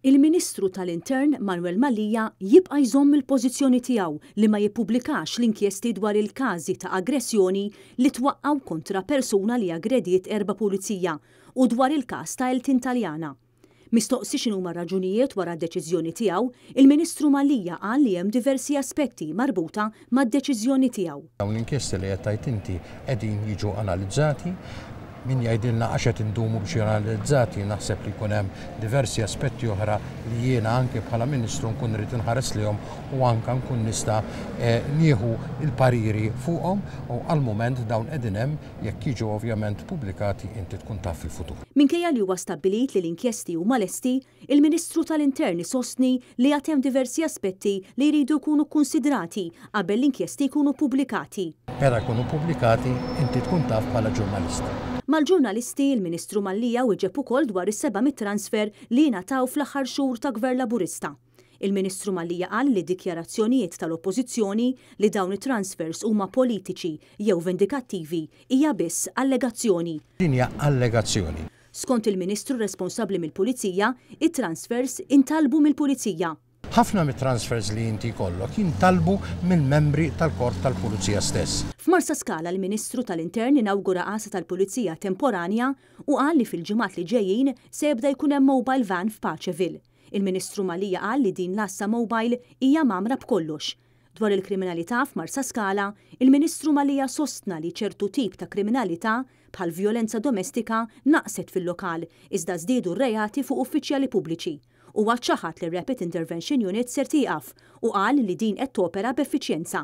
Il-Ministru tal-Intern Manuel Mallia jibqa' jżomm il-pożizzjoni tiegħu li ma jippubblikax l-inkjesti dwar il-każi ta' aggressjoni li twaqqgħu kontra persuna li aggrediet erba' pulizija u dwar il-każ ta' Elton Taliana. Mistoqsi x'inhuma r-raġunijiet wara d-deċiżjoni tiegħu, il-Ministru Mallia qal li hemm diversi aspetti marbuta mad-deċiżjoni tiegħu. Dawn l-inkjesti li qed tgħid inti qegħdin jiġu analizzati. Min jgħidilna għax qed indumu biex jiġu analizzati, naħseb li jkun hemm diversi aspetti oħra li jiena anke bħala Ministru nkun rrid inħares lejhom u anke nkun nista' nieħu l-pariri fuqhom u għall-mument dawn qegħdin hemm jekk jiġu ovvjament pubblikati inti tkun taf fil-futur. Minkejja li huwa stabbilit li l-inkjesti huma lesti, il-Ministru tal-Intern isostni li għad hemm diversi aspetti li jridu jkunu kkunsidrati qabel l-inkjesti jkunu ppubblikati. Meta jkunu ppubblikati, inti tkun taf bħala ġurnalist. Mal-ġurnalisti, il-Ministru Mallia wieġeb ukoll dwar is-700 transfer li ingħataw fl-aħħar xhur ta' Gvern Laburista. Il-Ministru Mallia qal li dikjarazzjonijiet tal-Oppożizzjoni li dawn it-transfers huma politiċi jew vendikattivi hija biss allegazzjoni. Din hija allegazzjoni. Skont il-Ministru responsabbli mill-Pulizija, it-transfers intalbu mill-Pulizija. Ħafna mit-transfers li inti jkollok jintalbu mill-membri tal-Korp tal-Pulizija stess. F'Marsaskala l-Ministru tal-Intern inawgura għassa tal-Pulizija temporanja u qal li fil-ġimgħat li ġejjin se jibda jkun hemm mobile van f'Paceville. Il-Ministru Mallia qal li din l-għassa mobile hija mgħammra b'kollox. Dwar il-kriminalità f'Marsaskala, il-Ministru Mallia sostna li ċertu tip ta' kriminalità bħal vjolenza domestika naqset fil-lokal iżda żdiedu r-reati fuq uffiċjali pubbliċi. Huwa ċaħad li r-Rapid Intervention Unit ser tieqaf u qal li din qed topera b'effiċjenza.